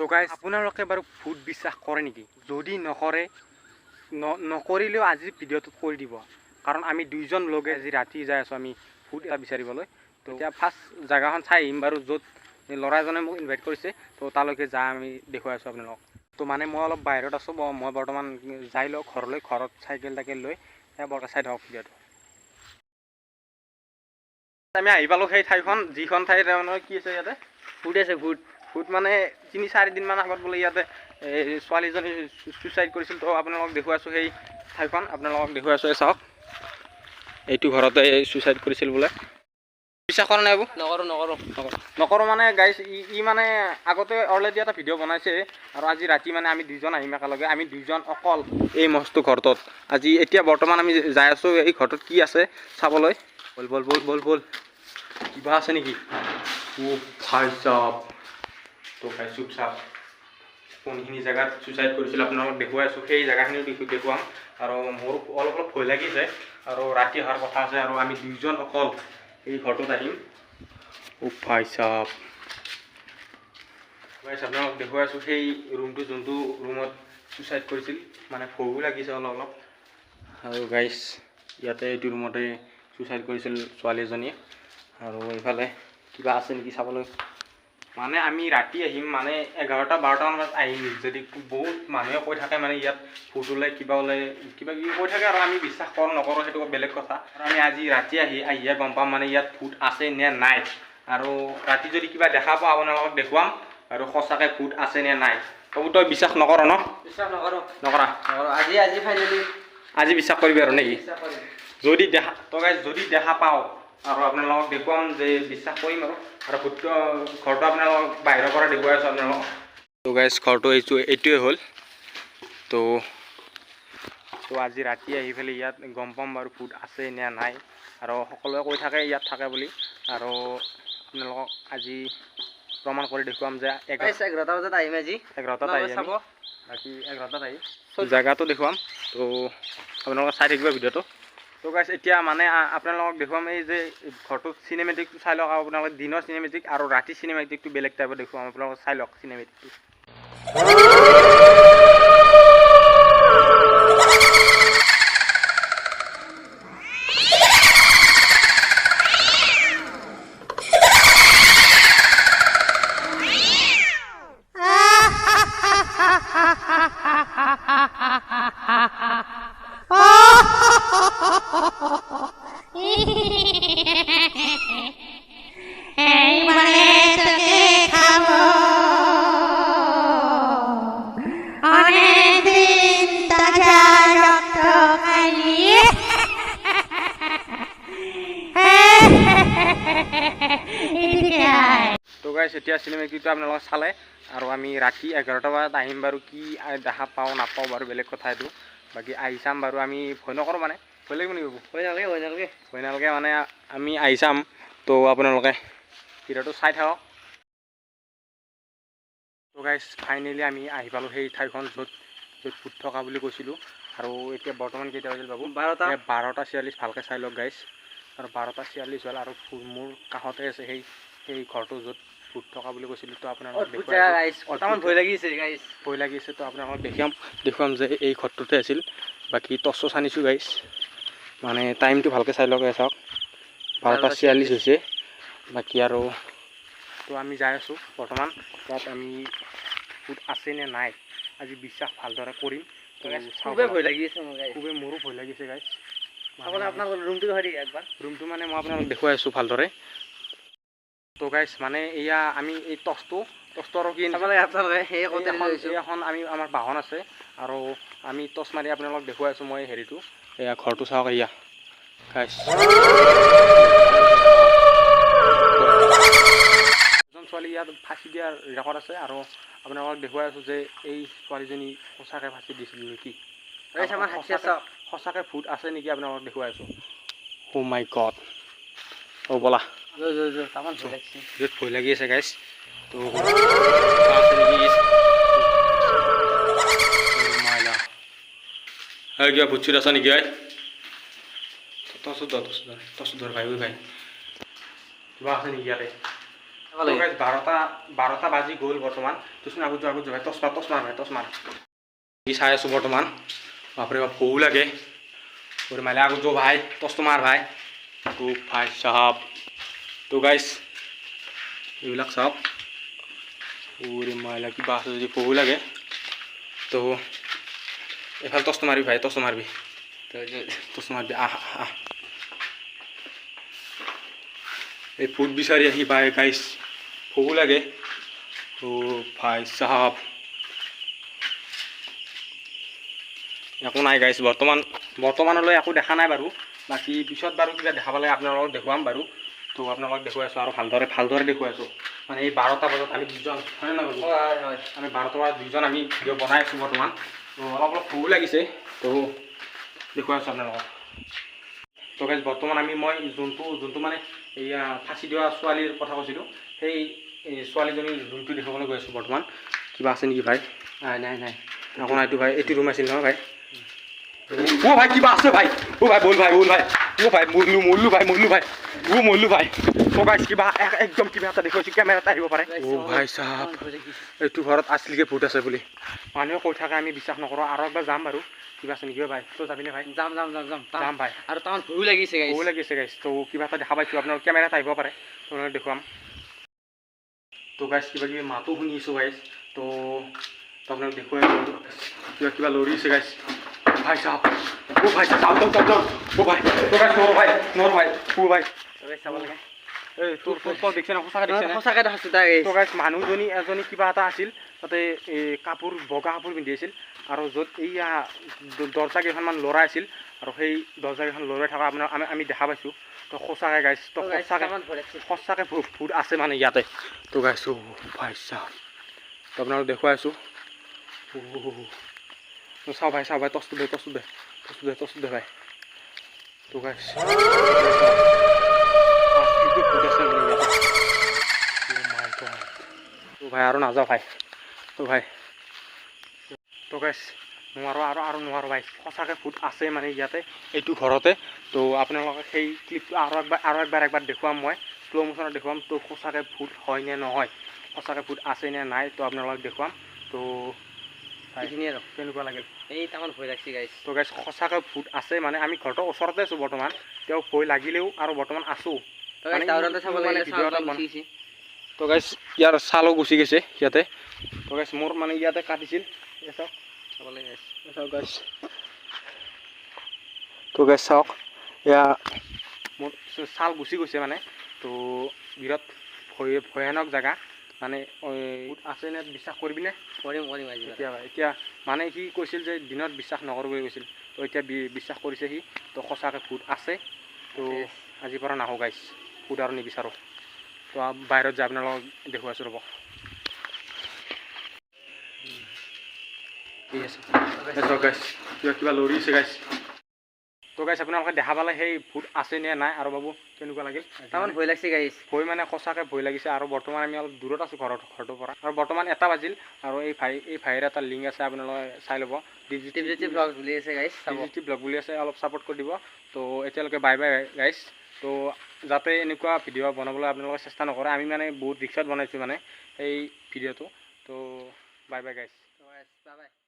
তো গাইজ, আপোনালোকে বাৰু ভূত বিশ্বাস কৰে নেকি? যদি নকৰে, নকৰিলেও আজিৰ ভিডিঅ'টোত কৰি দিব, কাৰণ আমি দুইজন লগে আজি ৰাতি যাই আছোঁ আমি ভূত এটা বিচাৰিবলৈ। তো এতিয়া ফাৰ্ষ্ট জেগাখন চাই আহিম বাৰু, য'ত ল'ৰাজনে মোক ইনভাইট কৰিছে, তো তালৈকে যা আমি দেখুৱাই আছোঁ আপোনালোকক। তো মানে মই অলপ বাহিৰত আছোঁ, মই বৰ্তমান যাই লওঁ ঘৰলৈ, ঘৰত চাইকেল তাইকেল লৈ বৰকৈ চাই থাকক ভিডিঅ'টো। আমি আহি পালোঁ সেই ঠাইখন, যিখন ঠাইত মানে কি আছে ইয়াতে ভূত আছে। ভূত ভূত মানে 3-4 দিনমান আগত বোলে ইয়াতে এই ছোৱালীজনী চুইচাইড কৰিছিল। তো আপোনালোকক দেখুৱাই আছোঁ সেই ঠাইখন, আপোনালোকক দেখুৱাই আছোঁ, এই চাওক, এইটো ঘৰতে চুইচাইড কৰিছিল বোলে। বিশ্বাস কৰা নাই বাবু? নকৰোঁ, নকৰোঁ। নকৰোঁ মানে গাইজ, ই মানে আগতে অলৰেডি এটা ভিডিঅ' বনাইছে আৰু আজি ৰাতি মানে আমি দুইজন আহিম একেলগে, আমি দুইজন অকল এই মস্ত ঘৰটোত। আজি এতিয়া বৰ্তমান আমি যাই আছোঁ এই ঘৰটোত কি আছে চাবলৈ। ব'ল ব'ল ব'ল ব'ল ব'ল, কিবা আছে নেকি? অ' ভাই চাব। তো ভাই, চুপচাপ কোনখিনি জেগাত চুইচাইড কৰিছিল আপোনালোকক দেখুৱাই আছোঁ, সেই জেগাখিনিও দেখুৱাম। আৰু মোৰ অলপ অলপ ভয় লাগিছে আৰু ৰাতি অহাৰ কথা আছে আৰু আমি দুইজন অকল এই ঘৰটোত আহিম। অ' ভাই চাব। গাইছ, আপোনালোকক দেখুৱাই আছোঁ সেই ৰুমটো, যোনটো ৰুমত চুইচাইড কৰিছিল। মানে ভয়ো লাগিছে অলপ অলপ। আৰু গাইছ, ইয়াতে এইটো ৰুমতে চুইচাইড কৰিছিল ছোৱালী এজনীয়ে। আৰু এইফালে কিবা আছে নেকি চাবলৈ। মানে আমি ৰাতি আহিম, মানে 11টা 12টামান বজাত আহিম। যদি বহুত মানুহে কৈ থাকে মানে ইয়াত ভূত ওলাই, কিবা ওলাই, কিবা কিবি কৈ থাকে আৰু আমি বিশ্বাস কৰোঁ নকৰোঁ সেইটো বেলেগ কথা। আৰু আমি আজি ৰাতি আহিহে গম পাম মানে ইয়াত ভূত আছে নে নাই। আৰু ৰাতি যদি কিবা দেখা পাওঁ আপোনালোকক দেখুৱাম আৰু সঁচাকৈ ভূত আছে নে নাই। তবু তই বিশ্বাস নকৰ ন? বিশ্বাস নকৰোঁ। নকৰা? নকৰোঁ। আজি আজি ফাইনেলি আজি বিশ্বাস কৰিবি আৰু নেকি? বিশ্বাস কৰিম। যদি দেখা, তো গাইজ, যদি দেখা পাওঁ আৰু আপোনালোকক দেখুৱাম যে বিশ্বাস কৰিম। আৰু আৰু ভূতটো ঘৰটো আপোনালোকক বাহিৰৰ পৰা দেখুৱাই আছোঁ আপোনালোকক। তো গাইজ, ঘৰটো এইটোৱে হ'ল। তো তো আজি ৰাতি আহি পেলাই ইয়াত গম পাম বাৰু ভূত আছে নে নাই। আৰু সকলোৱে কৈ থাকে ইয়াত থাকে বুলি, আৰু আপোনালোকক আজি প্ৰমাণ কৰি দেখুৱাম যে 11টা বজাত আহিম আজি। 11টাত আহি চাব। বাকী 11টাত আহি জেগাটো দেখুৱাম। তো আপোনালোকে চাই থাকিব ভিডিঅ'টো। তো গাইছ, এতিয়া মানে আপোনালোকক দেখুৱাম এই যে ঘৰটোত চিনেমেটিকটো চাই লওক আপোনালোকে। দিনৰ চিনেমেটিক আৰু ৰাতি চিনেমেটিকটো বেলেগ টাইপৰ দেখুৱাম, আপোনালোকে চাই লওক চিনেমেটিকটো। এইবাৰে তোকে খাবো, অনেকদিন তাজা ৰক্ত খাইনি। এদিকে আয়। তো গাইছ, এতিয়া চিনেমেটিকটো আপোনালোকে চালে আৰু আমি ৰাতি 11টা বজাত আহিম বাৰু। কি দেখা পাওঁ নাপাওঁ বাৰু বেলেগ কথা এইটো, বাকী আহি চাম বাৰু। আমি ভয় নকৰোঁ, মানে ভয় লাগিব নেকি বাবু? ভয় নালাগে, ভয় নালাগে। ভয় নালাগে মানে আমি আহি চাম। তো আপোনালোকে ভিডিঅ'টো চাই থাকক। তো গাইছ, ফাইনেলি আমি আহি পালোঁ সেই ঠাইখন য'ত য'ত ভূত থকা বুলি কৈছিলোঁ। আৰু এতিয়া বৰ্তমান কেইটা বাজিল বাবু? 12টা। 12টা 46, ভালকৈ চাই লওক গাইছ। আৰু 12টা 46 হ'ল আৰু মোৰ কাষতে আছে সেই ঘৰটো য'ত ভূত থকা বুলি কৈছিলোঁ। তো আপোনালোকক অদ্ভুত দেখুৱাই জেগা আছোঁ। গাইছ, তামান ভয় লাগিছে গাইছ। ভয় লাগিছে। তো আপোনালোকক দেখুৱাম যে এই ঘৰটোতে আছিল। বাকী টৰ্চ আনিছোঁ গাইছ। মানে টাইমটো ভালকৈ চাই লওক, এই চাওক, 12টা 46 হৈছে। বাকী আৰু তো আমি যাই আছোঁ বৰ্তমান তাত। আমি ভূত আছে নে নাই আজি বিশ্বাস ভালদৰে কৰিম। তো চাওঁ খুবেই ব'লক। ভয় লাগি আছে মোৰ গাইছ। খুবেই মোৰো ভয় লাগিছে গাইছ। আপোনাৰ আপোনালোকৰ ৰুমটো দেখাই দিয়ে একবাৰ। ৰুমটো মানে মই আপোনালোক দেখুৱাই আছোঁ ভালদৰে। তো গাইছ, মানে এয়া আমি এই টৰ্চটো আৰু কি চাব লাগে আপোনালোকে সেই কতে এইখন এইখন আমি আমাৰ বাহন আছে আৰু আমি টৰ্চ মাৰি আপোনালোকক দেখুৱাই আছোঁ মই হেৰিটো। এয়া ঘৰটো চাওক এয়া গাইছ। এজন ছোৱালী ইয়াত ফাঁচি দিয়াৰ ৰেকৰ্ড আছে আৰু আপোনালোকক দেখুৱাই আছোঁ যে এই ছোৱালীজনী সঁচাকৈ ফাঁচি দিছিল নেকি। গাইছ, আমাৰ হাতী চাওক। সঁচাকৈ ভূত আছে নেকি আপোনালোকক দেখুৱাই আছোঁ। অ' মাই গড, অ' ব'লা। তামান ভয় লাগিছে। বিৰাট ভয় লাগি আছে গাইছ। তো আছে নেকি মাইলা, এই কিবা ভূত চুত আছে নেকি? ঐ, টৰ্চ ধৰ, টৰ্চ ধৰ, টৰ্চ ধৰ ভাই, ঐ ভাই, কিবা আছে নেকি ইয়াতে? তো গাইজ 12টা বাজি গ'ল বৰ্তমান। তোচোন আগত যোৱা, আগত যোৱা ভাই, টচ মাৰ, টচ মাৰ ভাই, টচ মাৰ। কি চাই আছোঁ বৰ্তমান, বাপৰে বাপ ভয়ো লাগে। মাইলে আগত যোৱা ভাই, টচটো মাৰ ভাই। তো ভাই চাহাব, তো গাইজ এইবিলাক চাওক, ওৰে মাইলা কিবা আছে যদি ভয়ো লাগে। তো এইফালে টচটো মাৰিবি ভাই, টচটো মাৰিবি, টচটো মাৰিবি। আহ আহ, এই ভূত বিচাৰি আহি পাই গাইজ, ভয়ো লাগে। অ' ভাই চাহাব, একো নাই গাইজ বৰ্তমান, বৰ্তমানলৈ একো দেখা নাই বাৰু। বাকী পিছত বাৰু কিবা দেখা পালে আপোনালোকক দেখুৱাম বাৰু। তো আপোনালোকক দেখুৱাই আছোঁ আৰু ভালদৰে ভালদৰে দেখুৱাই আছোঁ। মানে এই 12টা বজাত আমি দুজন, হয় নহয় বাবু? হয়। আমি 12টা বজাত দুজন আমি ভিডিঅ' বনাই আছোঁ বৰ্তমান। তো অলপ অলপ ভয়ো লাগিছে, তো দেখুৱাই আছোঁ আপোনালোকক। তো গাইজ বৰ্তমান আমি মই যোনটো যোনটো মানে এয়া ফাঁচি দিয়া ছোৱালীৰ কথা কৈছিলোঁ, সেই ছোৱালীজনীৰ ৰুমটো দেখুৱাবলৈ গৈ আছোঁ বৰ্তমান। কিবা আছে নেকি ভাই? নাই নাই নাই, একো নাই। এইটো ভাই, এইটো ৰুম আছিল নহয় ভাই? অ' ভাই কিবা আছে ভাই। অ' ভাই ব'ল ভাই, ব'ল ভাই। অ' ভাই মৰলো, মৰলো ভাই, মৰলো ভাই, অ' মৰলো ভাই। তো গাইজ কিবা একদম কিবা এটা দেখুৱাইছোঁ, কেমেৰাত আহিব পাৰে। অ' ভাই চাহাব, এইটো ঘৰত আছলিকে ভূত আছে বুলি মানুহে কৈ থাকে, আমি বিশ্বাস নকৰোঁ। আৰু একবাৰ যাম বাৰু, কিবা আছে নেকি ভাই? তই যাবিনে ভাই? যাম যাম যাম যাম যাম ভাই। আৰু তামান ভয়ো লাগিছে গাইজ। ভয়ো লাগিছে গাইজ। তো কিবা এটা দেখা পাইছোঁ, আপোনালোক কেমেৰাত আহিব পাৰে, তোমালোকক দেখুৱাম। তো গাইজ কিবা কিবি মাতো শুনি আছোঁ গাইজ। তো আপোনালোক দেখুৱাই আছোঁ, কিবা কিবা লৰিছে গাইজ। ভাই চাহাব, অ' ভাই চাহাব, যাওঁ যাওঁ যাওঁ। অ' ভাই, তো গাইজ নোৱাৰো ভাই, নোৱাৰো ভাই। অ' ভাই, চাব লাগে। এই তোৰ তোৰ তই দেখিছে না? সঁচাকৈ দেখিছে না? সঁচাকৈ দেখাইছোঁ তাই। তো গাইজ মানুহজনী এজনী কিবা এটা আছিল তাতে, এই কাপোৰ বগা কাপোৰ পিন্ধি আছিল, আৰু য'ত এইয়া দৰ্জা কেইখনমান লৰাই আছিল, আৰু সেই দৰ্জা কেইখন লৰাই থকা আপোনাৰ আমি দেখা পাইছোঁ। তো সঁচাকৈ গাইজ, তো সঁচাকৈ সঁচাকৈ ভূত আছে মানে ইয়াতে। তো গাইজ ভাই চাহাব, তো আপোনালোক দেখুৱাই আছোঁ। চাওঁ ভাই, চাওঁ ভাই, টচটো দে, টচটো দে, টচটো দে, টচটো দে ভাই। তো গাইজ ভূত আছে মানে ইয়াতে। তো ভাই আৰু নাযাওঁ ভাই। তো ভাই, তো গাইজ নোৱাৰোঁ আৰু, আৰু নোৱাৰোঁ ভাই। সঁচাকৈ ভূত আছে মানে ইয়াতে এইটো ঘৰতে। তো আপোনালোকে সেই ক্লিপটো আৰু একবাৰ, আৰু একবাৰ একবাৰ দেখুৱাম মই, শ্ল' মোশ্যনত দেখুৱাম। তো সঁচাকৈ ভূত হয় নে নহয়, সঁচাকৈ ভূত আছে নে নাই, তো আপোনালোকক দেখুৱাম। তো এইখিনি আৰু কেনেকুৱা লাগিল? এই তামান ভয় লাগছে গাইজ। তো গাইজ সঁচাকৈ ভূত আছে মানে, আমি ঘৰটোৰ ওচৰতে আছোঁ বৰ্তমান, তেওঁ ভয় লাগিলেও আৰু বৰ্তমান আছোঁ। তো গাইজ ইয়াৰ ছালো গুচি গৈছে ইয়াতে। তো গাইজ মোৰ মানে ইয়াতে কাটিছিল, চাওক চাওক গাইজ। তো গাইজ চাওক, এয়া মোৰ ছাল গুচি গৈছে মানে। তো বিৰাট ভয়ানক জেগা মানে। আছে নে বিশ্বাস কৰিবিনে? কৰিম কৰিম আজি। এতিয়া এতিয়া মানে সি কৈছিল যে দিনত বিশ্বাস নকৰোঁ বুলি কৈছিল, তো এতিয়া বিশ্বাস কৰিছে সি। তো সঁচাকৈ ভূত আছে। তো আজিৰ পৰা নাহোঁ গাইজ, ভূত আৰু নিবিচাৰোঁ। তো বাহিৰত যাই আপোনালোকক দেখুৱাইছোঁ ৰ'ব। ঠিক আছে গাইজ, কিবা কিবা লৰিছে গাইজ। তো গাইজ আপোনালোকে দেখা পালে সেই ভূত আছে নে নাই। আৰু বাবু কেনেকুৱা লাগিল? তামান ভয় লাগছে গাইজ। ভয় মানে সঁচাকৈ ভয় লাগিছে। আৰু বৰ্তমান আমি অলপ দূৰত আছোঁ ঘৰটোৰ পৰা। আৰু বৰ্তমান 1টা বাজিল। আৰু এই ভাইৰ এটা লিংক আছে, আপোনালোকে চাই ল'ব। দীপজ্যোতি ব্লগ বুলি আছে গাইজ, দীপজ্যোতি ব্লগ বুলি আছে, অলপ ছাপোৰ্ট কৰি দিব। তো এতিয়ালৈকে বাই বাই গাইজ। তো যাতে এনেকুৱা ভিডিঅ' বনাবলৈ আপোনালোকে চেষ্টা নকৰে, আমি মানে বহুত ৰিক্সত বনাইছোঁ মানে এই ভিডিঅ'টো। তো bye bye guys. Bye bye.